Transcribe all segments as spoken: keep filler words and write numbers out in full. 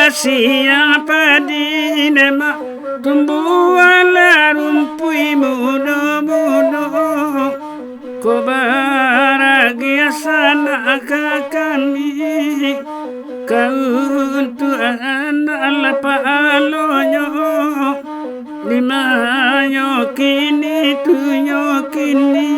Siang padi demak, tumbuahlah rumpuik mudo-mudo. Ko baragiah sanak ka kami, ka untuak anak lah pahalonyo, dimanyo kini tunyo kini.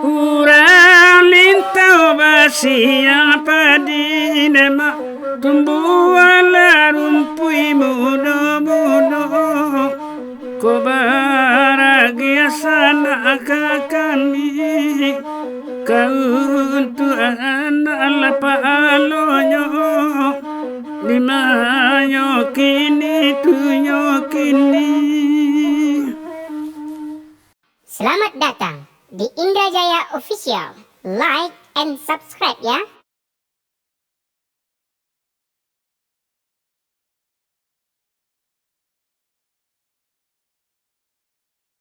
Urang Lintau basiang padi demak, tumbuahlah rumpuik mudo-mudo. Ko baragiah sanak ka kami, ka untuak anak lah pahalonyo, dimanyo kini tunyo kini. Selamat datang di Indra Jaya Official. Like and subscribe ya.